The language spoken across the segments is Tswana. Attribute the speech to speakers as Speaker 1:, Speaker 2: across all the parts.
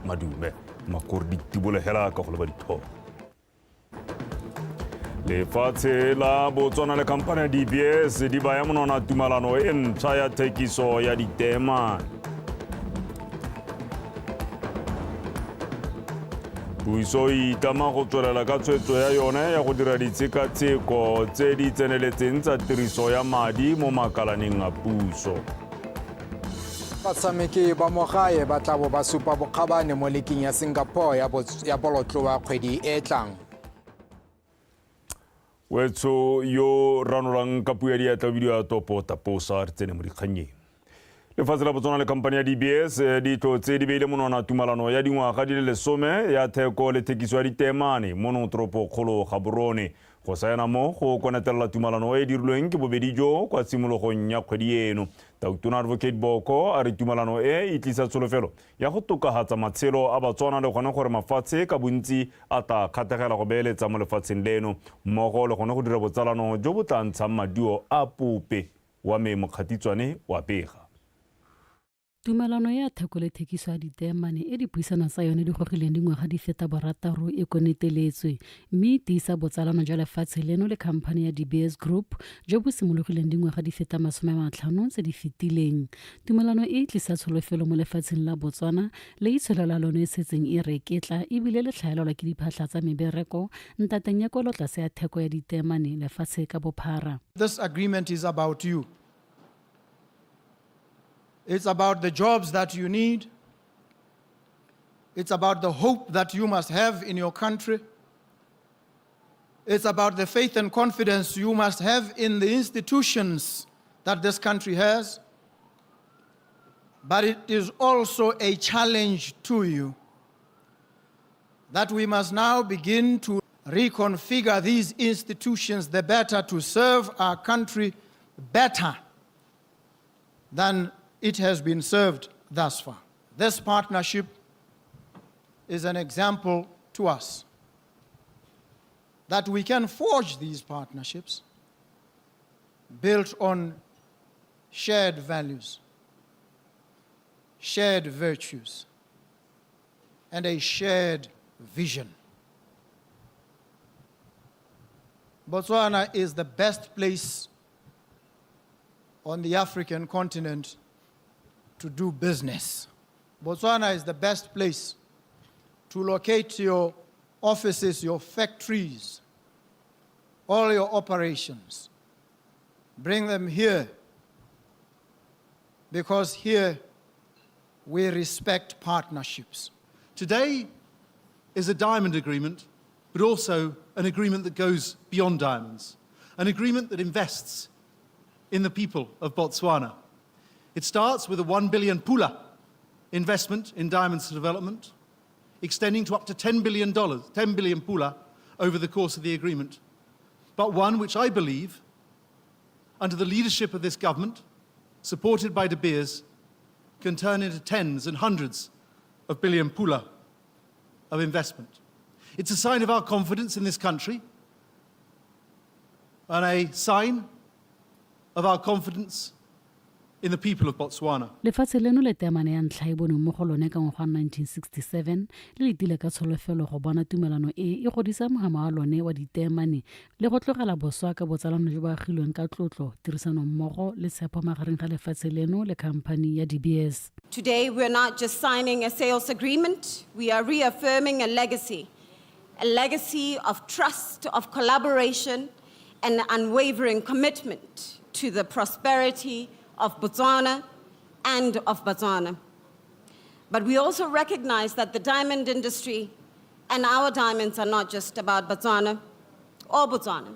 Speaker 1: Madume. Makore di tibolegela ka go leba dithobo. Lefatshe la Botswana le khamphane ya DBS di baya monwana tumalano e ntšha ya thekiso ya diteemane. Puso e itlama go tswelela ka tshwetso ya yone ya go dira ditshekatsheko tse di tseneletseng tsa tiriso ya madi mo makalaneng a puso.
Speaker 2: Batshameki ba mo gae ba tla bo ba supa bokgabane mo liking ya Singapore ya bolotloa kgwedi e e tlang.
Speaker 1: Wetsho yo ranolang ka puo ya diatla o bidiwa Topo Taposa re tsene mo dikgannyeng. Lefatshe la Botswana le khamphani ya DBS eh, ditlo tse di beile monwana tumalano ya dingwaga di le lesome ya theko le thekiso ya diteemane mono toropo kgolo Gaborone. Go saena mo go konetelela tumalano e e dirilweng ke bobedi jo kwa tshimologong ya kgwedi eno. Tautona Advocate Boko a re tumalano e e tlisa tsholofelo ya go tokahatsa matshelo a Batswana le gone gore mafatshe ka bontsi a tla kgatlhegela go beeletsa mo lefatsheng leno mmogo le gone go dira botsalano jo bo tla ntshang maduo a pope wa me Mokgatitswane wa pega.
Speaker 3: Tumalano ya theko le thekiso ya diteemane e dipuisano tsa yone di gogileng dingwaga di feta borataro e koneteletswe mme e tiisa botsalano jwa lefatshe leno le khamphane ya De Beers Group jo bo simologileng dingwaga di feta 50 tse di fetileng. Tumalano e e tlisa tsholofelo mo lefatsheng la Botswana le itsholelo ya lone e setseng e reketla ebile le tlhaelelwa ke diphatlha tsa mebereko ntateng ya kwelotlase ya theko ya diteemane lefatshe ka bophara.
Speaker 4: This agreement is about you. It's about the jobs that you need. It's about the hope that you must have in your country. It's about the faith and confidence you must have in the institutions that this country has. But it is also a challenge to you that we must now begin to reconfigure these institutions the better to serve our country better than it has been served thus far. This partnership is an example to us that we can forge these partnerships built on shared values, shared virtues, and a shared vision. Botswana is the best place on the African continent to do business. Botswana is the best place to locate your offices, your factories, all your operations. Bring them here because here we respect partnerships.
Speaker 5: Today is a diamond agreement, but also an agreement that goes beyond diamonds, an agreement that invests in the people of Botswana. It starts with a 1 billion pula investment in diamonds development, extending to up to $10 billion, 10 billion pula over the course of the agreement, but one which I believe, under the leadership of this government, supported by De Beers, can turn into tens and hundreds of billion pula of investment. It's a sign of our confidence in this country and a sign of our confidence in the people of Botswana.
Speaker 3: Lefatshe leno le teemane ya ntlha e bonweng mo go lone ka ngwaga wa 1967 le letile ka tsholofelo go bona tumelano e e godisa mohama wa lone wa diteemane le go tlogela boswa ka botsalano jo bo agilweng ka tlotlo, tirisanommogo le tshepo magareng ga lefatshe leno le khamphani ya De Beers.
Speaker 6: Today we are not just signing a sales agreement, we are reaffirming a legacy, a legacy of trust, of collaboration, and unwavering commitment to the prosperity of Botswana and of Botswana. But we also recognize that the diamond industry and our diamonds are not just about Botswana or Botswana.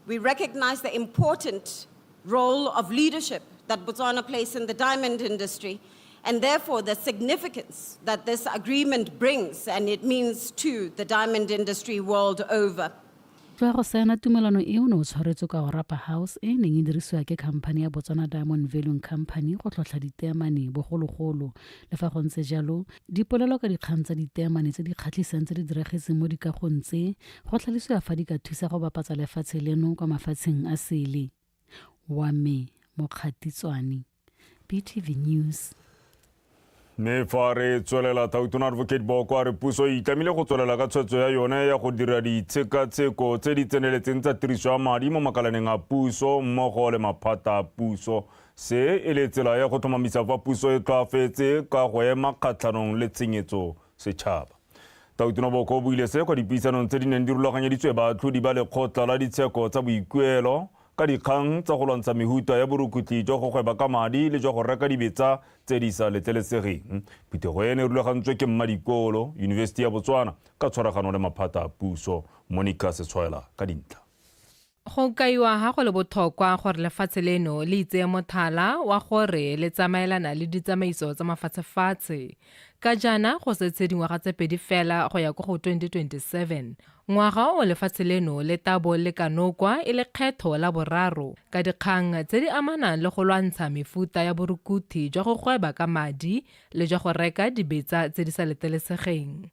Speaker 6: We recognize the important role of leadership that Botswana plays in the diamond industry and therefore the significance that this agreement brings and it means to the diamond industry world over.
Speaker 3: Tloga go saena tumelano e o ne o tshwaretswe kwa Orapa House e e neng e dirisiwa ke khamphani ya Botswana Diamond Valuing Company go tlhotlha diteemane bogologolo. Le fa go ntse jalo, dipolelo ka dikgang tsa diteemane tse di kgatlhisang tse di diragetseng mo dikagong tse, go tlhalosiwa fa di ka thusa go bapatsa lefatshe leno kwa mafatsheng a sele. Wa me Mokgatitswane, BTV News.
Speaker 1: Mme fa re tswelela, Tautona Advocate Boko a re puso e itlamile go tswelela ka tshwetso ya yone ya go dira ditshekatsheko tse di tseneletseng tsa tiriso ya madi mo makalaneng a puso mmogo le maphata a puso. Se e le tsela ya go tlhomamisa fa puso e tlhoafetse ka go ema kgatlhanong le tshenyetso setšhaba. Tautona Boko o buile se kwa dipuisanong tse di neng di rulaganyeditswe baatlhodi ba lekgotla la ditsheko tsa boikuelo ka dikgang tsa go lwantsha mehuta ya borukhutlhi jwa go gweba ka madi le jwa go reka dibetsa tse di sa letlelesegeng. Phuthego eno e rulagantswe ke Mmadikolo, Yunibesiti ya Botswana, ka tshwaragano le maphata a puso. Monica Setshwaela ka dintlha.
Speaker 7: Go kaiwa ha go le bothokwa gore lefatshe leno le itseye mothala wa gore le tsamaelana le ditsamaiso tsa mafatshefatshe. Ka jaana go setse dingwaga tse pedi fela go ya ko go 2027, ngwaga o lefatshe leno le tabo le kanokwa e le kgetho la boraro ka dikgang tse di amanang le go lwantsha mefuta ya borukuthi jwa go gweba ka madi le jwa go reka dibetsa tse di sa letelesegeng.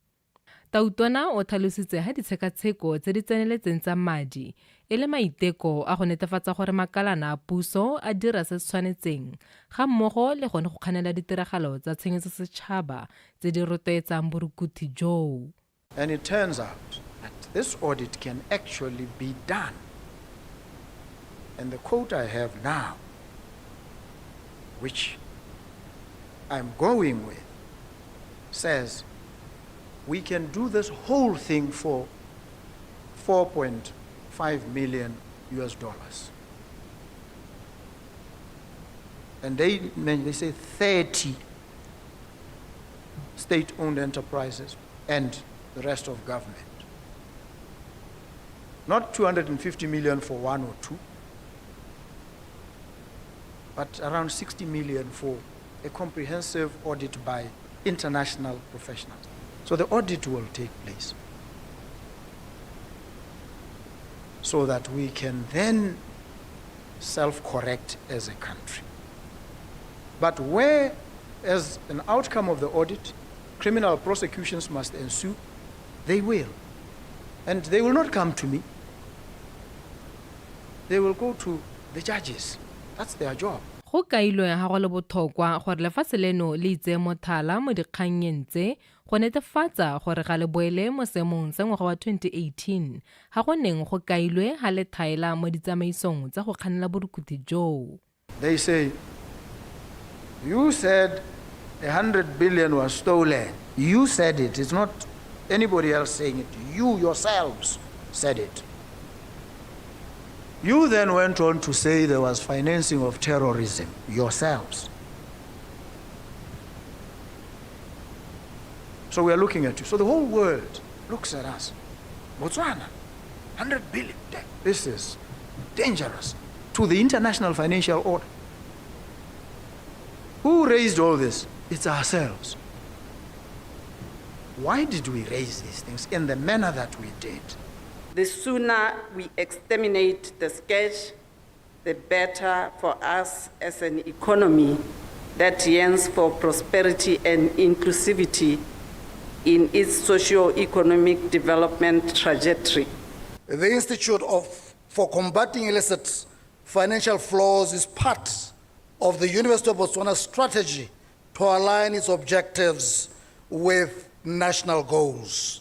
Speaker 7: Tautona o tlhalositse ha ditshekatsheko tse di tseneletseng tsa madi e le maiteko a go netefatsa gore makalana a puso a dira se se tshwanetseng ga mmogo le gone go kganela ditiragalo tsa tshenyetso setšhaba tse di rotloetsang borukuthi joo.
Speaker 4: And it turns out that this audit can actually be done. And the quote I have now, which I'm going with, says we can do this whole thing for 4.5 million US dollars. And they, they say 30 state owned enterprises and the rest of government. Not 250 million for one or two, but around 60 million for a comprehensive audit by international professionals. So the audit will take place so that we can then self correct as a country. But where, as an outcome of the audit, criminal prosecutions must ensue, they will. And they will not come to me. They will go to the judges. That's their job.
Speaker 7: Go kailwe ha go le bothokwa gore lefatshe leno le itseye mothala mo dikgannyeng tse go netefatsa gore ga le boele mo seemong sa ngwaga wa 2018 ha go neng go kailwe ha le thaela mo ditsamaisong tsa go kganela borukuthi joo.
Speaker 4: They say, You said 100 billion was stolen. You said it. It's not anybody else saying it. You yourselves said it. You then went on to say there was financing of terrorism yourselves. So we are looking at you. So the whole world looks at us. Botswana, 100 billion. This is dangerous to the international financial order. Who raised all this? It's ourselves. Why did we raise these things in the manner that we did?
Speaker 8: The sooner we exterminate the scourge, the better for us as an economy that yearns for prosperity and inclusivity in its socio-economic development trajectory.
Speaker 9: The Institute of, for Combating Illicit Financial Flows is part of the University of Botswana's strategy to align its objectives with national goals.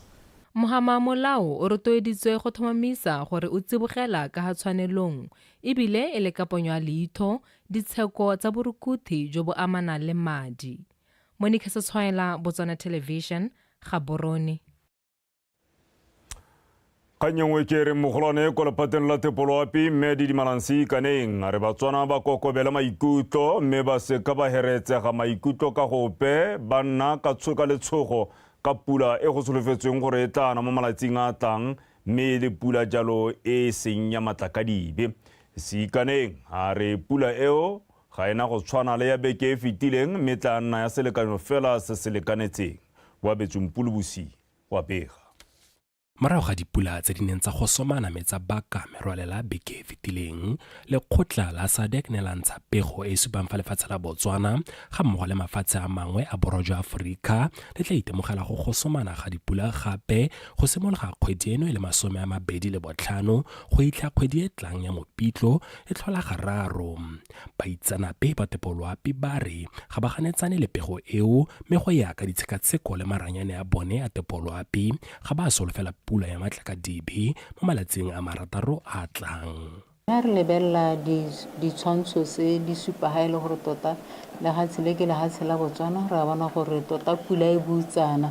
Speaker 7: Mohama Molao o rotloeditswe go tlhomamisa gore o tsibogela ka ga tshwanelong ebile e le ka ponyo ya leitho ditsheko tsa borukuthi jo bo amanang le madi. Monica Setshwaela, Botswana Television, Gaborone.
Speaker 1: Kgang e nngwe ke re mogolwane kwa lephateng la thepoloapi mme Didimalang Seikaneng a re Batswana ba kokobele maikutlo mme ba seka ba heretsega maikutlo ka gope ba nna ka tshoka letshogo ka pula e go solofetsweng gore e tla na mo malatsing a tlang mme e le pula jalo e e seng ya matlakadibe. Seikaneng a re pula eo ga ena go tshwana le ya beke e fetileng mme tla nna ya selekanyo fela se se lekanetseng. Boabetsweng Pulubusi wa bega.
Speaker 10: Morago ga dipula tse di neng tsa gosomana mme tsa baka merwalela beke e fetileng, lekgotla la SADC ne la ntsha pego e e supang fa lefatshe la Botswana ga mmogo le mafatshe a mangwe a borwa jwa Aforika le tla itemogela go gosomana ga dipula gape go simologa kgwedi eno e le 25 go itlha kgwedi e tlang ya Mopitlo e tlhola gararo. Baitseanape ba tepoloapi ba re ga ba ganetsane le pego eo mme go ya ka ditshekatsheko le maranyane a bone a tepoloapi ga ba solofela pula ya matlakadibe mo malatsing a marataro a a tlang.
Speaker 11: Ha re lebelela ditshwantsho tse di supa ha e le gore tota lehatshe le ke lehatshe la Botswana, re a bona gore tota pula e butsana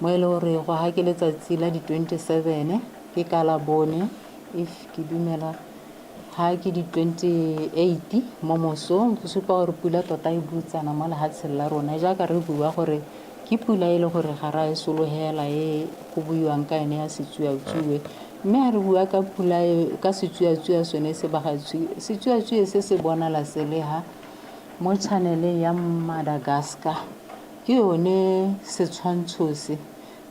Speaker 11: mo e le gore go ha ke letsatsi la di 27 ke ka la bone if ke dumela Ha ke di 28 mo mosong, go supa gore pula tota e butsana mo lehatsheng la rona. Jaaka re bua gore ke pula e le gore ga ra e sologela e go buiwang ka yone ya setsuatsue. Mme ha re bua ka pula e, ka setsuatsue sone se bagatswi, setsuatsue se se bonala se le ha mo channeleng ya Madagascar. Ke yone setshwantsho se.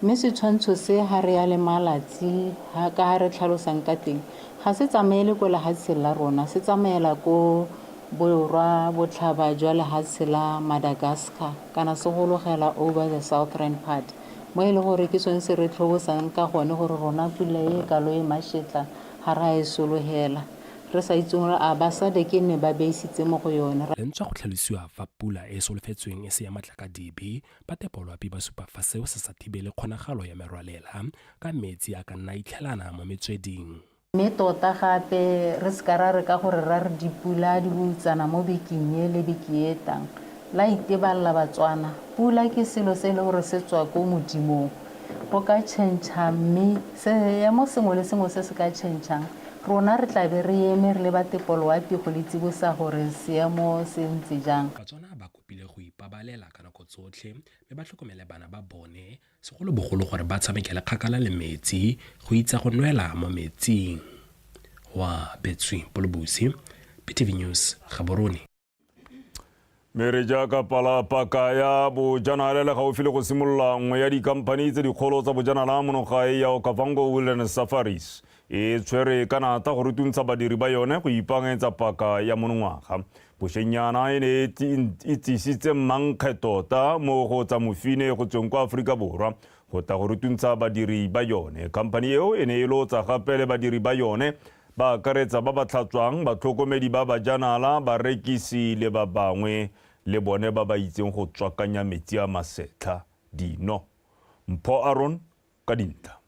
Speaker 11: Mme setshwantsho se ha re ya le malatsi ha ka ha re tlhalosang ka teng, ga se tsamaele ko lehatsheng la rona, se tsamaela ko borwa botlhaba jwa lehatshe la Madagascar, kana se gologela over the southern part, mo e le gore ke sone se re tlhobosang ka gone gore rona pula e kalo e mashetla ga re a e sologela, re sa itseng gore a ba SADC ne ba beisitse mo go yone.
Speaker 10: Le ntswa go tlhalosiwa fa pula e e solofetsweng e se ya matlakadibe, Ba tepoloapi ba supa fa seo se sa thibele kgonagalo ya merwalela ka metsi a ka nna a itlhelana mo metsweding.
Speaker 11: Mme tota gape re se ka ra re ka gore ra re dipula di boutsana mo bekeng e le beke e tang, la itebalela Batswana. Pula ke selo se e le gore se tswa ko Modimong. Go ka tšhentšha mme seemo sengwe le sengwe se se ka tšhentšhang, rona re tla be re eme re le ba tepoloapi go le tsibosa gore seemo se ntse jang.
Speaker 10: Batswana ba kopile go ipabalela ka nako tsotlhe mme ba tlhokomele bana ba bone, segolobogolo gore ba tshamekele kgakala le metsi go itsa go nwela mo metsing. Wa Betswi Polobusi, BTV News, Gaborone.
Speaker 1: Mme re jaaka pala paka ya bojanala le gaufi le go simolola nngwe ya dikhamphani tse dikgolo tsa bojanala mono gae ya Okavango Wilderness Safaris e tshwere ka natla go rutuntsha badiri ba yone go ipaakanyetsa paka ya monongwaga. Bošennyana e ne e tsisitse mankge tota mo go tsa mofine go tsweng kwa Aforika Borwa go tla go rutuntsha badiri ba yone. Khamphani eo e ne e lotsa gape le badiri ba yone ba akaretsa ba ba tlhatswang, batlhokomedi ba bajanala, barekisi le ba bangwe le bone ba ba itseng go tswakanya metsi a masetlha dino. Mpho Aron ka dintlha.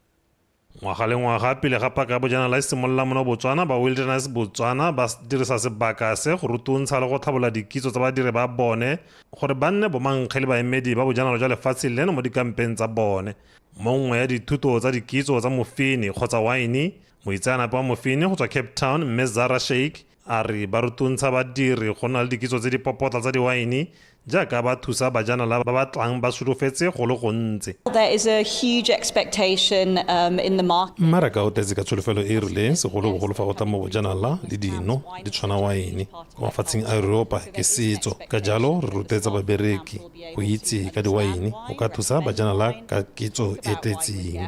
Speaker 12: Ngwaga le ngwaga pele ga paka ya bojanala e simolola mono Botswana, ba Wilderness Botswana ba dirisa sebaka se go rutuntsha le go tlhabola dikitso tsa badiri ba bone gore ba nne bomankge le baemedi ba bojanala jwa lefatshe leno mo dikampeng tsa bone. Mo nngwe ya dithuto tsa dikitso tsa mofine kgotsa waene, moitseanape wa mofine go tswa Cape Town Mme Zara Sheikh A re ba rutuntsha badiri go nna le dikitso tse di popota tsa diwaene jaaka ba thusa bajanala ba ba tlang ba solofetse go le gontsi.
Speaker 13: There is a huge expectation in the market.
Speaker 12: Mmaraka o tletse ka tsholofelo e e rileng, segolobogolo fa go tla mo bojanala le dino di tshwana waene. Kwa mafatsheng a Yuropa ke setso, ka jalo re rotloetsa babereki go itse ka diwaene go ka thusa bajanala ka kitso e e tletseng.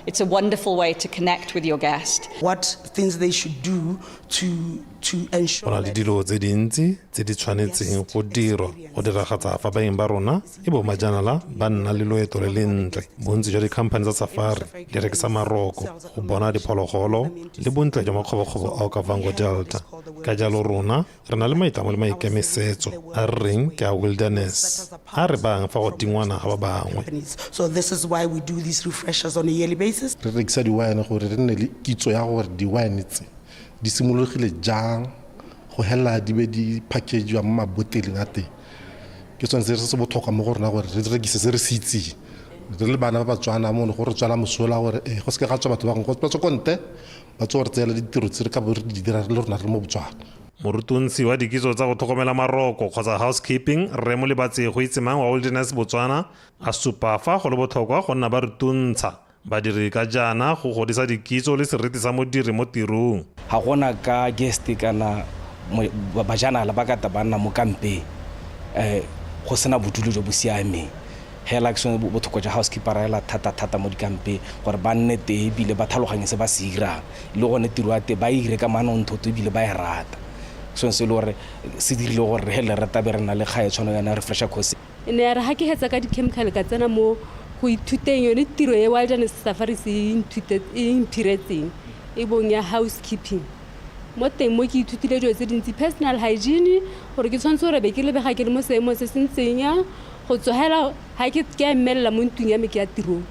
Speaker 13: It's a wonderful way to connect with your guest.
Speaker 14: What things they should do
Speaker 12: Go na le dilo tse dintsi tse di tshwanetseng go dirwa go diragatsa fa baeng ba rona e bo majanala ba nna le loeto le lentle. Bontsi jwa dikhamphani tsa safari di rekisa maroko go bona diphologolo le bontle jwa makgobokgobo a Okavango Delta. Ka jalo rona re na le maitlamo le maikemisetso a re reng ke a wilderness a re bayang fa godingwana ga ba bangwe.
Speaker 15: Re rekisa di-wine gore re nne le kitso ya gore di-wine tse di simologile jang go helela di be di package-iwa mo maboteleng a teng. Ke sone se se botlhokwa mo go rona gore re rekise se re se itseng. Re le bana ba Batswana mono go re tswela mosola gore ee go seke ga tswa batho ba bangwe ba tswa ko ntle ba tswa go re tseela ditiro tse re ka bo re di dira le rona re le mo Botswana.
Speaker 12: Morutuntshi wa dikitso tsa go tlhokomela maroko kgotsa housekeeping, Rre Molebatsi Goitsemang wa Wilderness Botswana a supa fa go le botlhokwa go nna ba rutuntsha Badiri ka jaana go godisa dikitso le seriti sa modiri mo tirong.
Speaker 16: Ga gona ka guest kana bajanala ba ka ta ba nna mo kampeng go sena bodulo jo bo siameng. Hela ke sone botlhokwa jwa housekeeper hela thata-thata mo dikampeng gore ba nne teng ebile ba tlhaloganye se ba se irang le gone tiro ya teng ba e ire ka manontlhotlho ebile ba e rata. Ke sone se e le gore se dirile gore re hele re tabe re na le kgae tshwana yana refresher course.
Speaker 17: E ne ya re ga ke hetsa ka di-chemical ka tsena mo go ithuteng yone tiro e Wilderness Safaris e e mphiretseng e bong ya housekeeping. Mo teng mo ke ithutile dilo tse dintsi, personal hygiene, gore ke tshwanetse gore be ke lebega ke le mo seemong se se ntseng yang, go tswa hela ga ke ke a mmelela mo ntlong ya me ke ya tirong.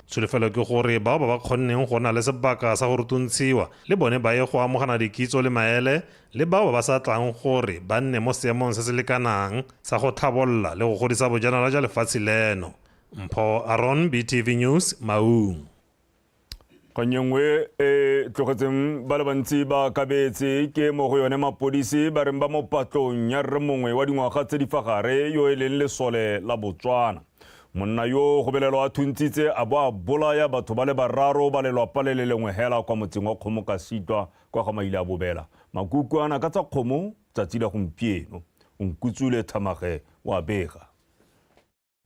Speaker 12: Tsholofelo ke gore bao ba ba kgonneng go nna le sebaka sa go rutuntshiwa le bone ba ye go amogana dikitso le maele le bao ba ba sa tlang gore ba nne mo seemong se se lekanang sa go tlhabolola le go godisa bojanala jwa lefatshe leno. Mpho Aron, BTV News, Maung.
Speaker 1: Kgang e nngwe e tlogetseng ba le bantsi ba kabetse ke mo go yone mapodisi ba reng ba mo patlong ya rre mongwe wa dingwaga tse di fa gare yo e leng lesole la Botswana. Monna yo go belelwa a thuntsitse a bo a bolaya batho ba le bararo ba lelwapa le le lengwe hela kwa motseng wa Kgomokasitwa kwa ga Maile a Bobela. Makuku ana ka tsa kgomo tsatsi la gompieno. Nkutsule Thamage wa bega.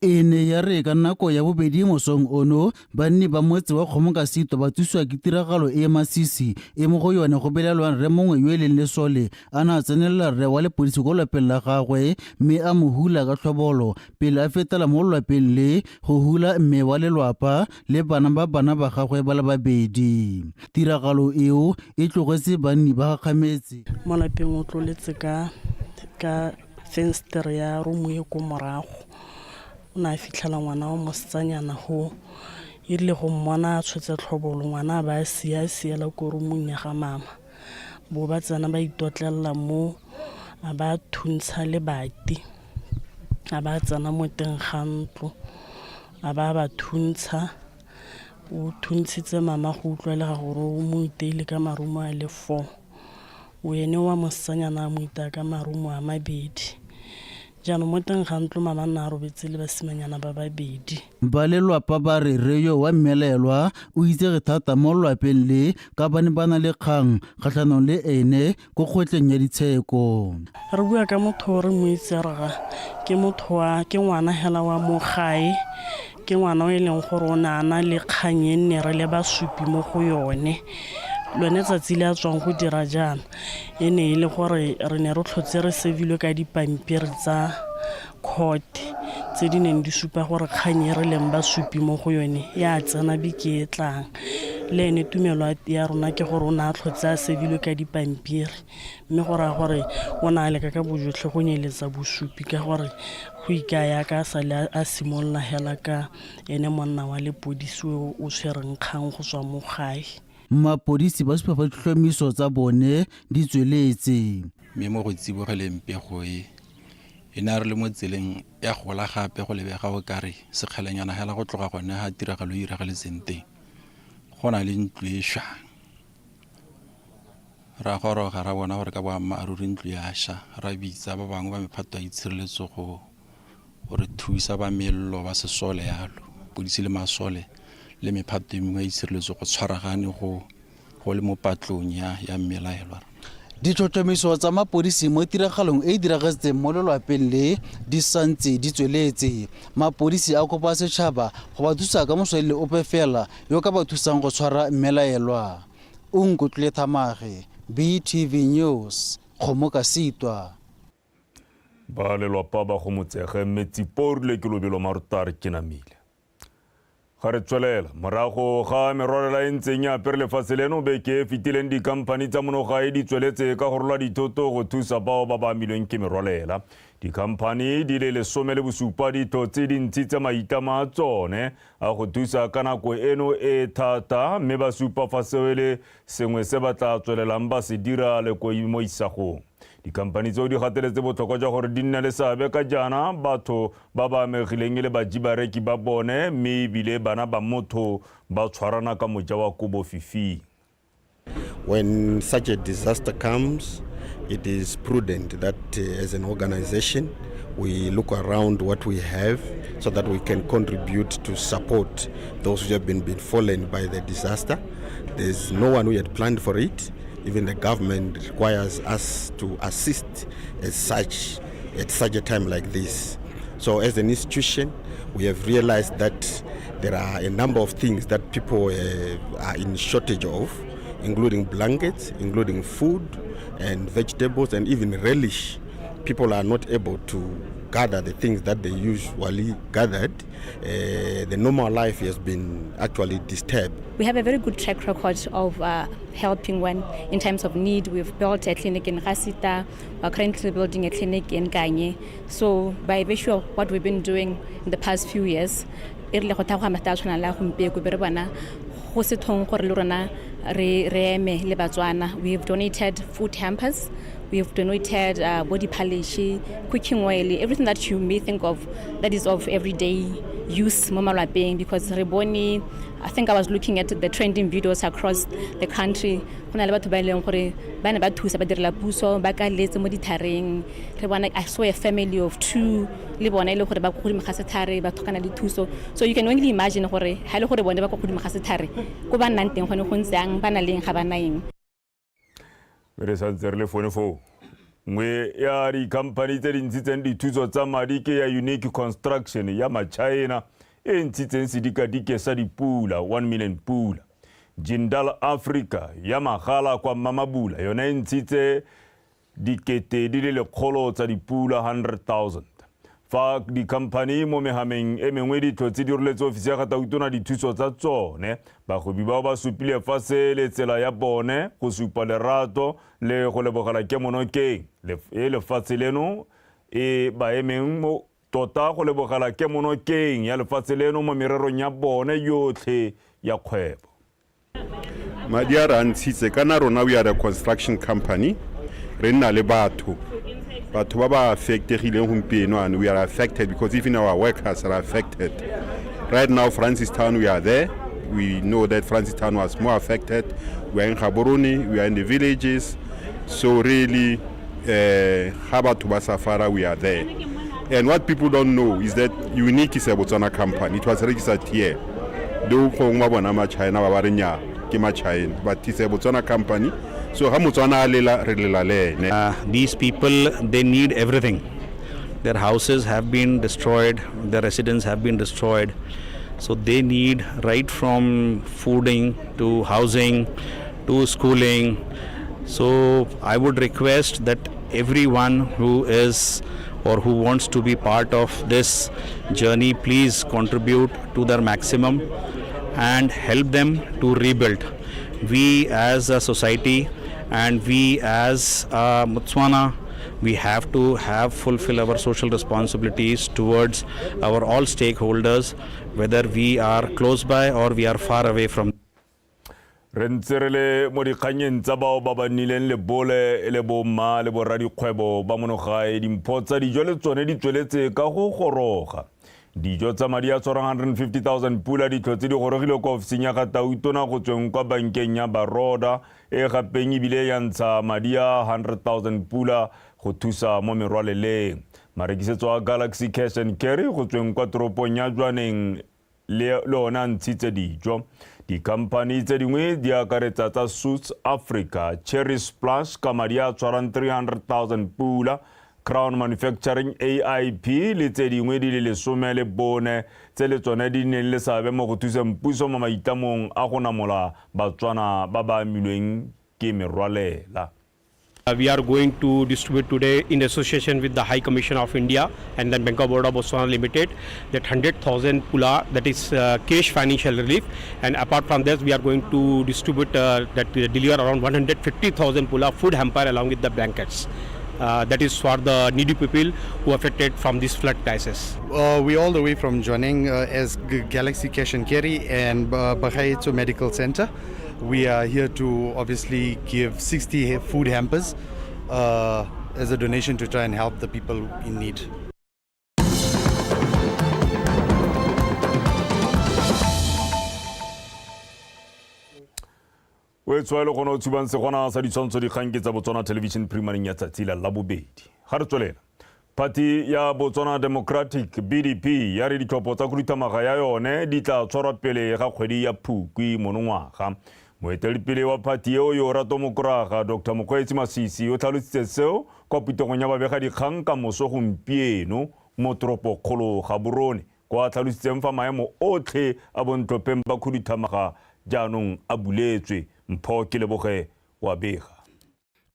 Speaker 18: E ne ya re ka nako ya bobedi mosong ono, banni ba motse wa Kgomokasito ba tsosiwa ke tiragalo e e masisi e mo go yone go belaelwang rre mongwe yo e leng lesole a ne a tsenelela rre wa lepodisi kwa lwapeng la gagwe mme a mo hula ka tlhobolo pele a fetela mo lwapeng le go hula mme wa lelwapa le bana ba bana ba gagwe ba le babedi. Tiragalo eo e tlogetse banni ba gakgametse.
Speaker 19: Mo lapeng o tloletse ka ka fensetere ya romo e ko morago. O ne a fitlhela ngwana wa mosetsanyana go e rile go mmona a tshotse tlhobolo, ngwana a ba a sia a siela ko rumong ya ga mama. Bo ba tsena ba itotlelela mo, a ba thuntsha lebati, a ba tsena mo teng ga ntlo, a ba ba thuntsha. O thuntshitse mama go utlwalega gore o mo iteile ka marumo a le 4. O ene wa mosetsanyana a mo itaya ka marumo a mabedi. Jaanong mo teng ga ntlo mama nna a robetse le basimanyana ba babedi.
Speaker 18: Ba lelwapa ba re rre yo wa mmelaelwa o itsege thata mo lwapeng le ka ba ne ba na le kgang kgatlhanong le ene ko kgotleng ya ditsheko.
Speaker 19: Re bua ka motho o re mo itse re ga ke motho wa ke ngwana hela wa mo gae, ke ngwana o e leng gore o ne a na le kgang e nne re le basupi mo go yone. Lone tsatsi le a tswang go dira jaana e ne e le gore re ne re tlhotse re sevilwe ka dipampiri tsa court tse di neng di supa gore kgang e re leng basupi mo go yone ya tsena beke e tlang. Le ene tumelo ya rona ke gore o ne a tlhotse a sevilwe ka dipampiri, mme go raya gore o ne a leka ka bojotlhe go nyeletsa bosupi ka gore go ikaya ka a sale a simolola hela ka ene monna wa lepodisi o o tshwereng kgang go tswa mo gae.
Speaker 18: Mapodisi ba supa fa ditlhomiso tsa bone di tsweletse.
Speaker 20: Mme mo go tsibogeleng pego e, e ne a re le mo tseleng ya gola gape go lebega o kare sekgelenyana hela go tloga gone ga tiragalo e iragaletseng teng, go na le ntlo e šwang. Ra goroga ra bona gore ka boammaaruri ntlo ya ša, ra bitsa ba bangwe ba mephato ya itshireletso go re thusa, ba mello, ba sesole yalo, polisi le masole le mephato e mengwe ya itshireletso go tshwaragane go le mo patlong ya mmelaelwa.
Speaker 18: Ditlhotlhomiso tsa mapodisi mo tiragalong e e diragetseng mo lelwapeng le di santse di tsweletse. Mapodisi a kopa setšhaba go ba thusa ka moswelele ope fela yo ka ba thusang go tshwara mmelaelwa. Onkutlwile Thamage, BTV News, Kgomokasitwa.
Speaker 1: Ba lelwapa ba gomotsege mme Tsipo rile ke lobelo marutare ke namile. Ga re tswelela morago ga merwalela e ntseng e apere lefatshe leno beke e fetileng, dikhamphani tsa monogae di tsweletse ka go rola dithoto go thusa bao ba ba amilweng ke merwalela. Dikhamphani di le 17 di tlotse di ntshitse maitlamo a tsone a go thusa ka nako eno e thata, mme ba supa fa seo e le sengwe se ba tla tswelelang ba se dira le ko mo isagong. Dikhamphani tseo di gateletse botlhokwa jwa gore di nne le seabe ka jaana batho ba ba amegileng e le baji bareki ba bone, mme ebile bana ba motho ba tshwarana ka moja wa kobo fifing.
Speaker 21: When such a disaster comes, it is prudent that as an organization we look around what we have so that we can contribute to support those who have been befallen by the disaster. There's no one who had planned for it. Even the government requires us to assist as such at such a time like this. So as an institution, We have realized that there are a number of things that people uh, are in shortage of, including blankets, including food and vegetables, and even relish. People are not able to gather the things that they usually gathered. Uh, the normal life has been actually disturbed.
Speaker 2: We have a very good track record of uh, helping when in times of need. We've built a clinic in Rasita. We're currently building a clinic in Kanye. So by virtue of what we've been doing in the past few years, e rile go thagoga mata a tshwana le a gompieko be re bona go se thong gore le rona re eme le batswana we've donated food hampers we've donated uh, body polish cooking oil everything that you may think of that is of everyday use mo malwapeng because re bone I think I was looking at the trending videos across the country go na le batho ba e leng gore ba ne ba thusa ba direla puso ba ka letse mo dithareng re bona I saw a family of two le bona e le gore ba ko godimo ga sethare ba tlhokana le thuso so you can only imagine gore ha e le gore bone ba ko godimo ga sethare ko ba nnang teng gone go ntse yang ba na leng ga ba na eng
Speaker 1: mme re santse re le fone foo nngwe ya dikhamphani tse di ntshitseng dithuso tsa madi ke ya unique construction ya machina e ntshitseng sedikadike sa dipula 1 million pula jindal africa ya magala kwa mmamabula yone e ntshitse dikete di le lekgolo tsa dipula 100,000 fa dikhamphani mo mehameng e mengwe di tlhotse di roletse ofisi ya ga tautona dithuso tsa tsone bagwebi bao ba supile fa se le tsela ya bone go supa lerato le go lebogela kemonokeng e lefatshe leno e ba emeng mo tota go lebogela kemonokeng ya lefatshe leno mo mererong ya bone yotlhe ya kgwebo
Speaker 22: madi a re a ntshitse kana rona we are a construction company re nna le batho batho ba ba affectegileng gompieno and we are affected because even our workers are affected right now Francistown we are there we know that Francistown was more affected we are in Gaborone we are in the villages so really uh, ga batho ba safara we are there and what people don't know is that unique is a botswana company it was registered here though gongwe ba bona ma-china ba ba re nya ke ma-china but it's a botswana company so ga motswana a lela re lela le ene
Speaker 23: uh, these people they need everything their houses have been destroyed their residents have been destroyed so they need right from fooding to housing to schooling so i would request that everyone who is or who wants to be part of this journey please contribute to their maximum and help them to rebuild we as a society and we as a Motswana we have to have fulfill our social responsibilities towards our all stakeholders whether we are close by or we are far away from
Speaker 1: re ntse re le mo dikganyeng tsa bao ba ba nnileng lebole le bomma le boradikgwebo ba monogae dimpho tsa dijo le tsone di tsweletse ka go goroga dijo tsa madi a tshwarang 150,000 pula ditlho tse di gorogile kwa ofising ya ga tautona go tsweng kwa bankeng ya baroda e gapeng ebile ya ntsha madi a 100,000 pula go thusa mo merwaleleng marekisetso a galaxy cash and carry go tsweng kwa toropong ya jwaneng le le one a ntshitse dijo dikhamphani tse dingwe di akaretsa tsa suits africa cherry splash ka madi a tshwarang 300,000 pula crown manufacturing aip le tse dingwe di le lesome le bone tse le tsone di neng le seabe mo go thuseng puso mo maitlamong a go namola batswana ba ba amilweng ke merwalela
Speaker 24: We are going to distribute today in association with the High Commission of India and then Bank of Baroda Botswana Limited that 100,000 pula that is uh, cash financial relief and apart from this we are going to distribute uh, that deliver around 150,000 pula food hamper along with the blankets. Uh, that is for the needy people who affected from this flood crisis.
Speaker 25: Uh, we all the way from Jwaneng uh, as G Galaxy Cash and Carry and uh, Bagaetso Medical Center. We are here to obviously give 60 food hampers uh, as a donation to try and help the people in need.
Speaker 1: O e tshwaelo gone o tshubang segwana sa ditshwantsho dikgang ke tsa botswana television primaring ya tsatsi la labobedi ga re tswelela phathi ya botswana democratic bdp ya re ditlhopho tsa khuduthamaga ya yone di tla tshwarwa pele ga kgwedi ya phukwi monongwaga moeteledipele wa phathi eo yo rato mokoraga dr mokgweetsi masisi o tlhalositse seo kwa phuthegong ya babegadikgang ka moso gompieno mo toropokgolo gaborone Kwa tlhalositseng fa maemo otlhe a bontlhopheng ba khuduthamaga jaanong a buletswe. Mpho Keleboge wa bega.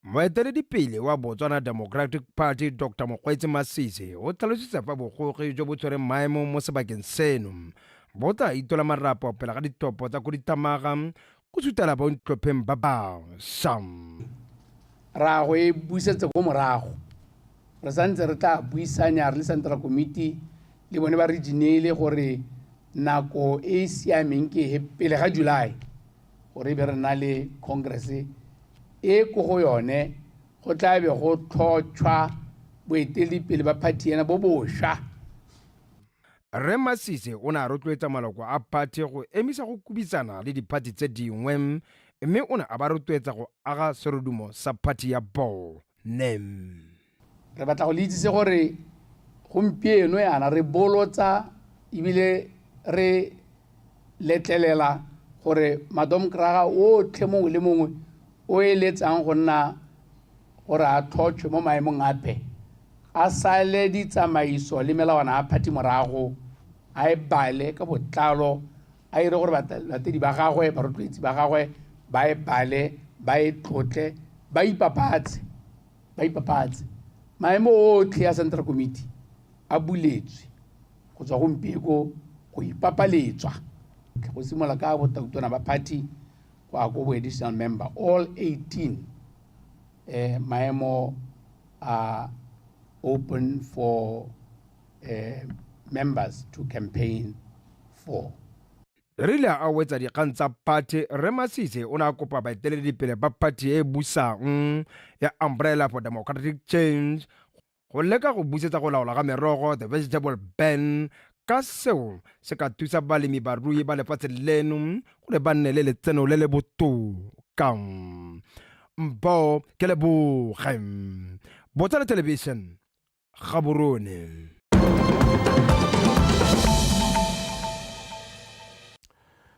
Speaker 3: Moeteledipele wa Botswana Democratic Party Dr Mokgweetsi Masisi o tlhalositse fa bogogi jo bo tshwereng maemo mo sebakeng seno bo tla itola marapo pele ga dithopo tsa khuduthamaga go sutela bontlhopheng ba basha.
Speaker 4: Ra go e busetsa ko morago. Re santse re tla buisanya re le Central Committee le bone ba re dineele gore nako e e siameng ke e pele ga July gore e be re na le Congress e ko go yone go tla be go tlhotšhwa boeteledipele ba phathi ena bo bošwa.
Speaker 3: Rre Masisi o ne a rotloetsa maloko a phathi go emisa go kubisana le diphathi tse dingwe mme o ne a ba rotloetsa go aga serodumo sa phathi ya bone.
Speaker 4: Re batla go le itsise gore gompieno yana re bolotsa ebile re letlelela gore madomkraga otlhe mongwe le mongwe o eletsang go nna gore a tlhotšhwe mo maemong ape a sale ditsamaiso le melawana a phathi morago, a e bale ka botlalo, a ire gore balatedi ba gagwe, barotloetsi ba gagwe ba e bale, ba e tlotle, ba ipapatse, ba ipapatse. Maemo otlhe a Central Committee a buletswe go tswa gompieko go ipapaletswa go simolola ka botautona ba party go ya ko bo additional member, all 18 maemo are open for members to campaign for.
Speaker 3: E rile a wetsa dikgang tsa phathi, Rre Masisi o ne a kopa baeteledipele ba phathi e e busang ya Umbrella for Democratic Change go leka go busetsa go laola ga merogo, the vegetable ban, ka seo se ka thusa balemi barui ba lefatshe leno gore ba nne le letseno le le botoka. Mpho Keleboge, Botswana Television, Gaborone.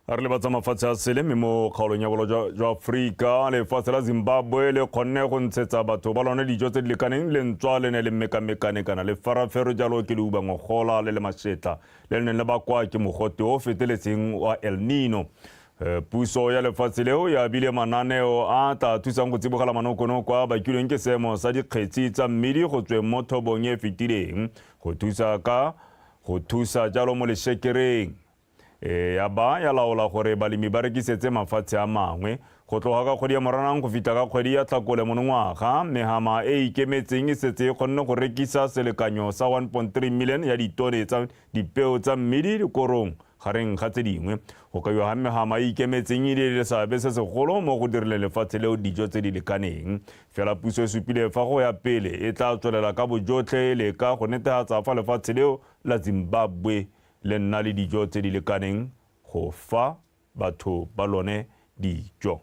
Speaker 1: A re lebatsa mafatshe a sele mme mo kgaolong ya bolo jwa Aforika lefatshe la Zimbabwe le kgonne go ntshetsa batho ba lone dijo tse di lekaneng le ntswa le ne le mekamekane kana le farafero jalo ke leuba ngogola le le mashetla le le neng le bakwa ke mogote o feteletseng wa El Nino. Puso ya lefatshe leo e abile mananeo a tla thusang go tsibogela manokonoko a bakilweng ke seemo sa dikgetsi tsa mmidi go tsweng mo thobong e fetileng go thusa ka go thusa jalo mo leshekereng. E ya ba ya laola gore balemi ba rekisetse mafatshe a mangwe. Go tloga ka kgwedi ya Moranang go fitlha ka kgwedi ya Tlhakole monongwaga, mehama e e ikemetseng e setse e kgonne go rekisa selekanyo sa 1.3 million ya ditone tsa dipeo tsa mmidi le korong, gareng ga tse dingwe. Go kaiwa ga mehama e e ikemetseng e le seabe se segolo mo go dirileng lefatshe leo dijo tse di lekaneng. Fela puso e supile fa go ya pele e tla tswelela ka bojotlhe e leka go netehatsa fa lefatshe leo la Zimbabwe le nna le dijo tse di lekaneng go fa batho ba lone dijo.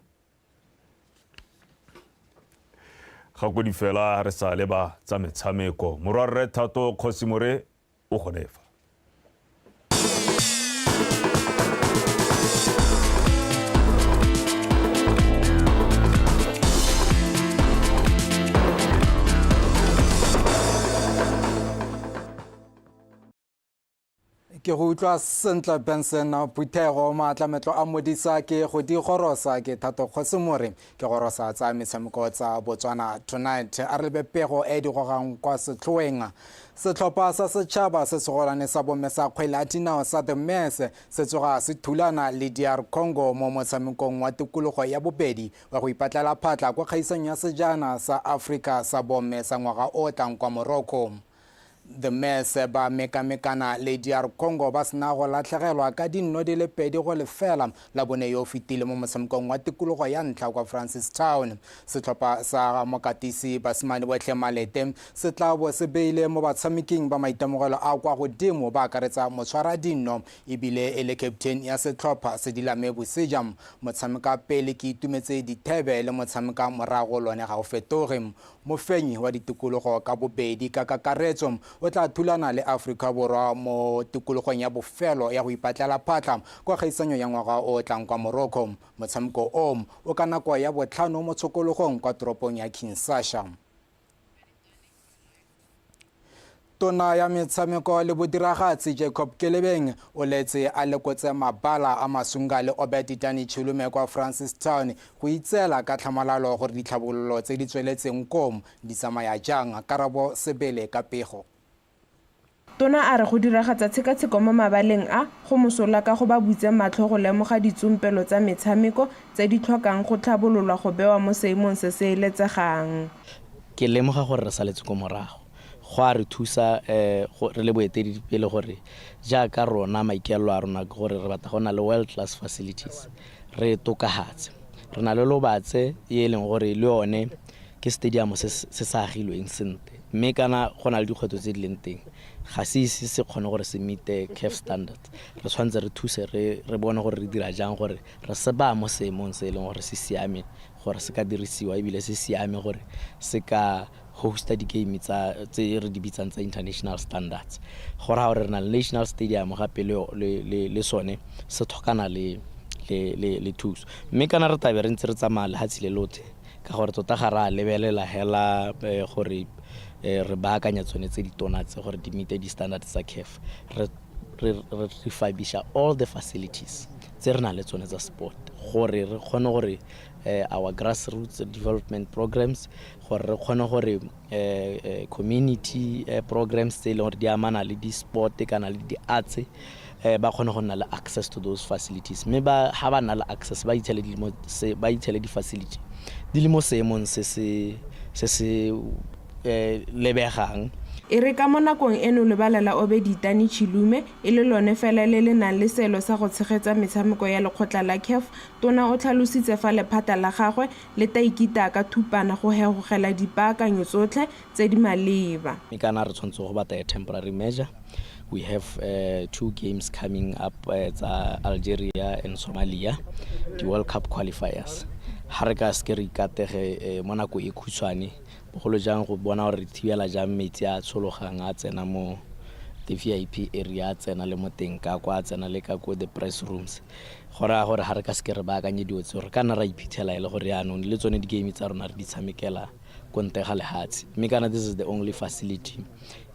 Speaker 1: Gakodi fela re sa leba tsa metshameko. Morwarre Thato Kgosimore o gone fa.
Speaker 5: Ke go utlwa sentle Benson Phuthego maatlametlo a modisa ke go di gorosa ke Thato Kgosimore ke gorosa tsa metshameko tsa Botswana Tonight a re lebe pego e di gogang kwa setlhoeng setlhopha sa setšhaba se segolwane sa bomme sa kgwele ya dinao sa The Mess se tsoga se thulana le DR Congo mo motshamekong wa tikologo ya bobedi wa go ipatlela phatla kwa kgaisang ya sejana sa Afrika sa bomme sa ngwaga o tlang kwa Morocco. The Mess ba mekamekana le DR Congo ba sena go latlhegelwa ka dinno di le 2-0 la bone yo fetile mo motshamekong wa tikologo ya ntlha kwa Francistown. Setlhopha sa ga mokatisi Basimane Botlhe Malete se tla bo se beile mo batshameking ba maitemogelo a kwa godimo ba akaretsa motshwara dinno ebile e le captain ya setlhopha Sedilame Boseja. Motshameka pele ke Itumetse Dithebe le motshameka morago lone ga o fetoge. Mofenyi wa ditikologo ka bobedi ka kakaretso o tla thulana le Aforika Borwa mo tikologong ya bofelo ya go ipatlela phatlha kwa kgaisanyo ya ngwaga o o tlang kwa Morocco. Motshameko o o ka nako ya botlhano mo tshokologong kwa toropong ya Kinshasa. Tona ya metshameko le bodiragatsi Jacob Kelebeng o letse a lekotse mabala a Masunga le Obed Dani Chilume kwa Francistown go itseela ka tlhamalalo gore ditlhabololo tse di tsweletseng koo di tsamaya jang. Karabo Sebele ka pego.
Speaker 6: Tona a re go diragatsa tshekatsheko mo mabaleng a, go mosola ka go ba butse matlho go lemoga ditsompelo tsa metshameko tse di tlhokang go tlhabololwa go bewa mo seemong se se eletsegang.
Speaker 7: Ke lemoga gore re saletse ko morago. Go a re thusa re le boeteledipele gore jaaka rona maikaelelo a rona ke gore re batla go nna le world class facilities, re e tokafatse. Re na le Lobatse e e leng gore le yone ke stadium se se sa agilweng sentle, mme kana go na le dikgwetlho tse di leng teng, ga se ise se kgone gore se meet-e CAF standards. Re tshwanetse re thuse re bone gore re dira jang gore re se baya mo seemong se e leng gore se siame gore se ka dirisiwa, ebile se siame gore se ka hosta di-game tsa tse re di bitsang tsa international standards. Go raya gore re na le national stadium gape le sone se tlhokana le thuso, mme kana re tabe re ntse re tsamaya lehatshe le lotlhe, ka gore tota ga re a lebelela hela gore re baakanya tsone tse ditona tse gore di meet di-standards tsa CAF. Re refurbisha all the facilities tse re nang le tsone tsa sport gore re kgone gore our grassroots development programs, gore re kgone gore community programs tse e leng gore di amana le di-sport kana le di-arts, ba kgone go nna le access to those facilities. Mme ba ha ba nna le access, ba ithele ba ithele di-facility di le mo seemong se se lebegang.
Speaker 6: E re ka mo nakong eno lebala la Obed Itani Chilume e le lone fela le le nang le seelo sa go tshegetsa metshameko ya lekgotla la CAF, tona o tlhalositse fa lephata la gagwe le tla ikitaya ka thupana go hegogela dipaakanyo tsotlhe tse di maleba.
Speaker 7: Mme kana re tshwanetse go batla a temporary measure. We have two games coming up tsa Algeria and Somalia, di World Cup qualifiers. Ha re ka seke re ikatege mo nako e khutshwane, bogolo jang go bona gore re thibela jang metsi a tshologang a tsena mo the VIP area, a tsena le mo teng ka kwa, a tsena le ka ko the press rooms, go raya gore ga re ka seke re baakanye dilo tseo, re ka nna ra iphitlhela e le gore yaanong le tsone di-game tsa rona re di tshamekela ko ntle ga lehatshe. Mme kana this is the only facility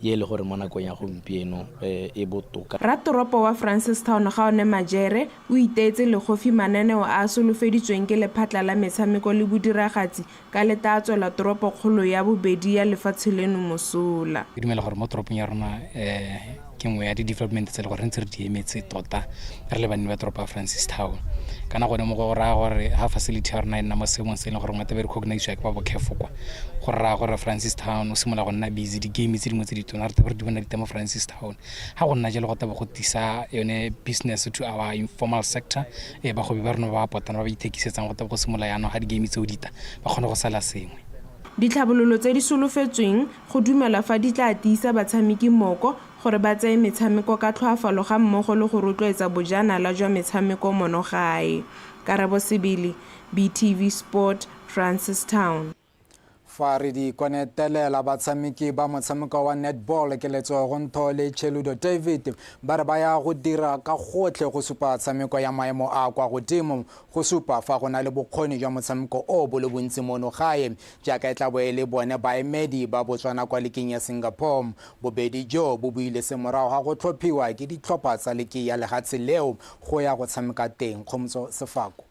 Speaker 7: ye e le gore mo nakong ya gompieno e botoka.
Speaker 6: Ratoropo wa Francistown Gaone Majere o iteetse legofi mananeo a a solofeditsweng ke lephatla la metshameko le bodiragatsi ka le tla tswela toropokgolo ya bobedi ya lefatshe leno mosola.
Speaker 8: Ke dumela gore mo toropong ya rona ke nngwe ya di-development tse e le gore re ntse re di emetse tota re le banni ba toropo ya Francistown. Kana gone mo go raya gore ha facility ya rona e nna mo seemong se e leng gore ngwe tebe recognisewa ke ba bo CAF kwa, go raya gore Francistown o simolola go nna busy. Di-game tse dingwe tse ditona re tebe re di bona di teng mo Francistown. Ha go nna jalo, go tebe go tisa yone business to our informal sector, bagwebi ba rona ba ba potana ba ba ithekisetsang, go tebe go simolola jaanong ga di-game tseo dita ba kgone go sala sengwe.
Speaker 6: Ditlhabololo tse di solofetsweng go dumelwa fa di tla tiisa batshameki moko gore ba tseye metshameko ka tlhoafalo ga mmogo le go rotloetsa bojanala jwa metshameko mono gae. Karabo Sebele, BTV Sport, Francistown.
Speaker 5: Fa re di konetelela, batshameki ba motshameko wa netball Keletso Ntho le Cheludo David ba re ba ya go dira ka gotlhe go supa tshameko ya maemo a kwa godimo, go supa fa go na le bokgoni jwa motshameko o bo le bontsi mono gae, jaaka e tla bo e le bone baemedi ba Botswana kwa liking ya Singapore. Bobedi jo bo buile se morago ga go tlhophiwa ke ditlhopha tsa liki ya lehatshe leo go ya go tshameka teng. Kgomotso Sefako.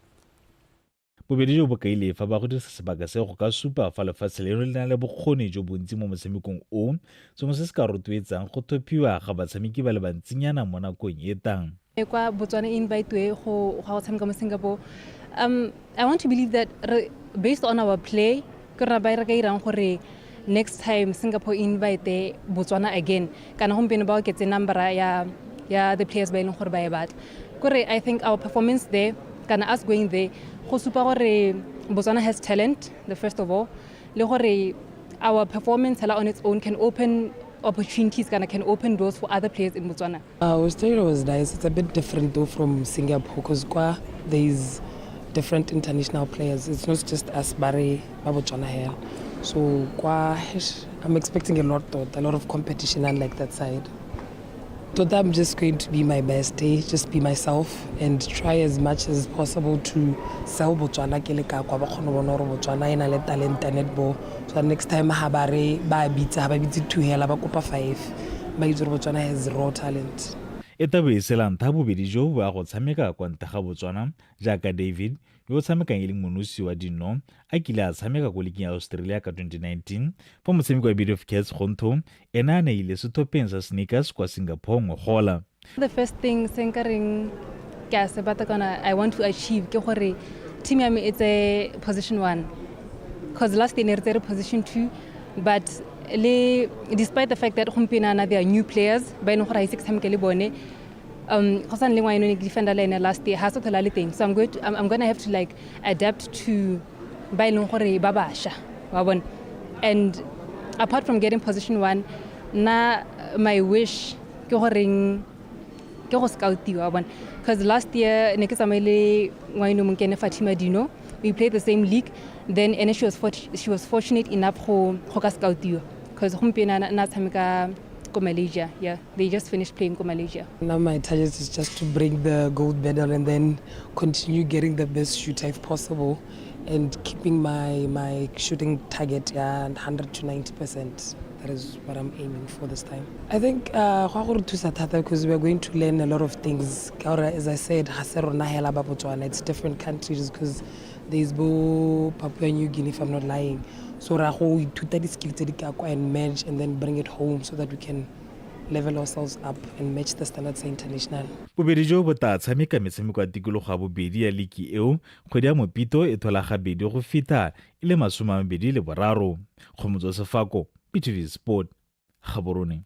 Speaker 9: Bobedi jo bo kaile fa ba go dirisa sebaka se go ka supa fa lefatshe leno le na le bokgoni jo bontsi mo motshamekong o, sengwe se se ka rotloetsang go thophiwa ga batshameki ba le bantsinyana mo nakong e tang.
Speaker 11: Kwa Botswana invite go tshameka mo Singapore, I want to believe that based on our play ke rona ba re ka irang gore next time Singapore invite Botswana again. Kana gompieno ba oketse number ya the players ba e leng gore ba e batla. Kore I think our performance there, kana us going there, go supa gore Botswana has talent, the first of all, le gore our performance hela on its own can open opportunities, kana can open doors for other players in Botswana.
Speaker 26: Australia was nice. It's a bit different though from Singapore because kwa there's different international players. It's not just us bare ba Botswana here. So kwa I'm expecting a lot though, a lot of competition unlike that side. So I'm just going to be my best day, just be myself and try as much as possible to sell Botswana ke le ka kwa, ba kgone go bona gore Botswana e na le talent ya netball. So that next time ha ba re ba bitsa, ha ba bitse two hela, ba kopa five. Ba itse gore Botswana has raw talent.
Speaker 9: E tla bo e se la ntlha bobedi jo bo ya go tshameka kwa ntle ga Botswana jaaka David, yo o tshamekang e leng monosi wa dino, a kile a tshameka ko liking ya Australia ka 2019 fa motshameki wa Beauty of Cats Gontho ene a ne a ile sethopheng sa Sneakers kwa Singapore ngogola.
Speaker 11: The first thing se nka reng ke a se batla kana I want to achieve ke gore team ya me e tseye position one, because last year ne re tsere position two, but le despite the fact that gompieno ana they are new players ba e leng gore ga ise ke tshameke le bone, go sa le ngwana ne ke defender le ene last year, ha sa tlhola le teng, so I'm gonna have to like adapt to ba e leng gore ba basha wa bona. And apart from getting position one, nna my wish ke goreng ke go scoutiwa wa bona, because last year ne ke tsamaile ngwane mongwe ke ene Fatima Dino, we played the same league then, ene she was fortunate enough go ka scoutiwa, because gompieno na tshameka ko Malaysia. Yeah, they just finished playing ko Malaysia.
Speaker 26: Now my target is just to bring the gold medal and then continue getting the best shooter if possible and keeping my shooting target, yeah, 100 to 90%. That is what I'm aiming for this time. I think go go re thusa thata because we are going to learn a lot of things. Ka gore, as I said, ga se rona hela ba Botswana, it's different countries because there's bo Papua New Guinea, if I'm not lying. So ra go ithuta di-skill tse di ka kwa and merge and then bring it home so that we can level ourselves up and match the standards international.
Speaker 9: Bobedi jo bo tla tshameka metshameko ya tikologo ya bobedi ya liki eo kgwedi ya Mopito e thola gabedi go fitlha e le 23. Kgomotso Sefako, BTV Sport, Gaborone.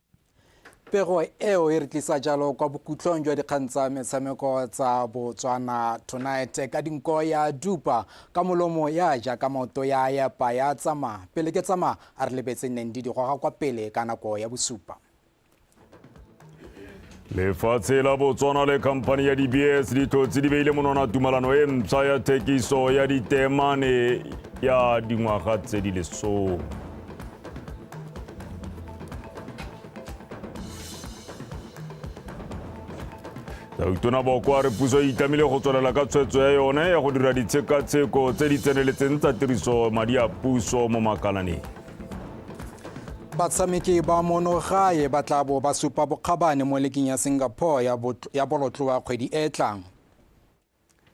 Speaker 5: Pego eo e re tlisa jalo kwa bokhutlong jwa dikgang tsa metshameko tsa Botswana Tonight. Ka dinko ya dupa, ka molomo ya ja, ka maoto ya epa ya tsamaya. Pele ke tsamaya, a re lebetse neng di goga kwa pele ka nako ya bosupa.
Speaker 1: Lefatshe la Botswana le khamphani ya DBS ditlotse di beile monwana tumalano e mpsha ya thekiso ya ditemane ya dingwaga tse di 10. Tautona Boko a re puso e itlamile go tswelela ka tshwetso ya yone ya go dira ditshekatsheko tse di tseneletseng tsa tiriso madi a puso mo makalaneng.
Speaker 5: Batshameki ba mono gae ba tla bo ba supa bokgabane mo leking ya Singapore ya bolotloa kgwedi e tlang.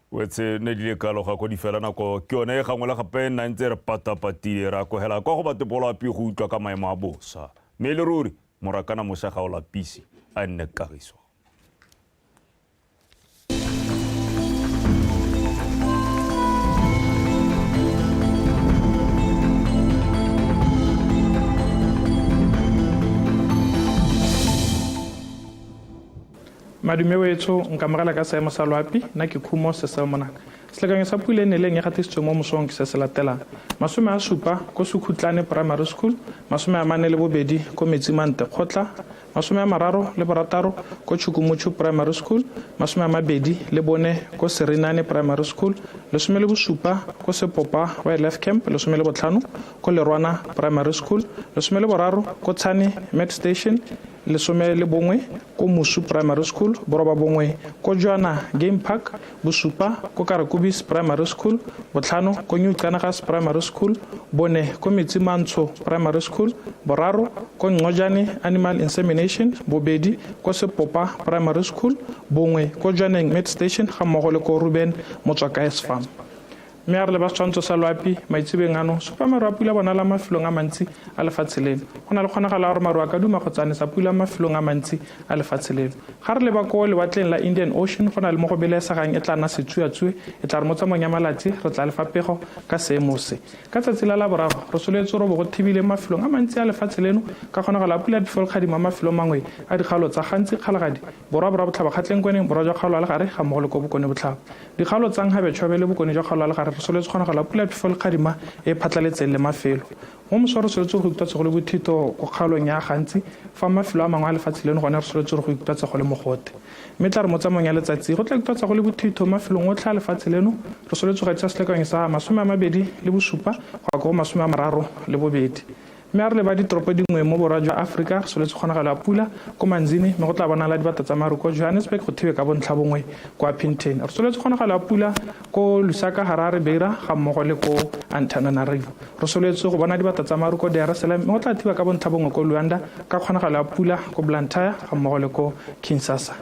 Speaker 1: Wetse ne di le kalo ga ko di fela nako ke yone e gangwe le gape nna ntse re patapatile ra kogela kwa go batepolapi go utlwa ka maemo a bosa, mme le ruri morakana moša ga o lapise a nne kagiso.
Speaker 10: Madume wetsho, nkamogela ka seemo sa loapi. Nna ke Khumo Sesel Monaka. Selekanyo sa pula e neleng e gatisitswe mo mosong ke se se latelang: 70 ko Sekhutlane Primary School, 42 ko Metsimante Kgotla, 36 ko Tšhukumutshu Primary School, 24 ko Serinane Primary School, 17 ko Sepopa Wildlife Camp, 15 ko Lerwana Primary School, 13 ko Tshane Med Station, 11 ko Musu Primary School, 9 ko Jwana Game Park, 7 ko Karakubis Primary School, 5 ko New Kanagas Primary School, 4 ko Metsimantsho Primary School, 3 ko Ngojane Animal Insemination, 2 ko Sepopa Primary School, 1 ko Jwaneng Med Station ga mmogo le ko Ruben Motswakaes Farm. Mme a re leba setshwantsho sa loapi maitsebeng ano, supa maru a pula bonala mafelong a mantsi a lefatshe leno. Go na le kgonagalo ya gore maru a ka duma kgotsa a nesa pula mafelong a mantsi a lefatshe leno. Ga re leba ko lewatleng la Indian Ocean, go na le mo go belaesegang e tla nna setsuatsue, e tla re mo tsamaong ya malatsi re tla lefa pego ka seemo se. Ka tsatsi la Laboraro re soletse robo go thibile mafelong a mantsi a lefatshe leno ka kgonagalo ya pula ya phefo le kgadimo mafelong mangwe a dikgaolo tsa Gantsi, Kgalagadi, Borwa, Borwa Botlhaba, Kgatleng, Kweneng, Borwa jwa kgaolo ya Legare ga mmogo le ko Bokone Botlhaba. Dikgaolo tsa Nhabe, Chobe le Bokone jwa kgaolo ya Legare re soletse kgonagalo ya pula ya phefo le kgadima e phatlaletseng le mafelo. Mo moso re soletse go ikutlwa go le bothito ko kgaolong ya Gantsi, fa mafelo a mangwe a lefatshe leno gone re soletse go ikutlwa go le mogote. Mme tla re mo tsamaong ya letsatsi go tla ikutlwa go le bothito mafelong otlhe a lefatshe leno, re soletse go gatisa selekanyo sa 27 go ya ko go 32. Mme a re leba ditoropo dingwe mo borwa jwa Aforika, re soletse kgonagalo ya pula ko Manzini, mme go tla bonala dibata tsa maru ko Johannesburg, go thibe ka bontlha bongwe kwa Pinton. Re soletse kgonagalo ya pula ko Lusaka, Harare, Beira ga mmogo le ko Antananarivo. Re soletswe go bona dibata tsa maru ko Dar es Salaam, mme go tla thiba ka bontlha bongwe ko Luanda ka kgonagalo ya pula ko Blantyre ga mmogo le ko Kinshasa.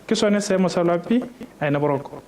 Speaker 10: Ke sone seemo sa loapi, a ene boroko.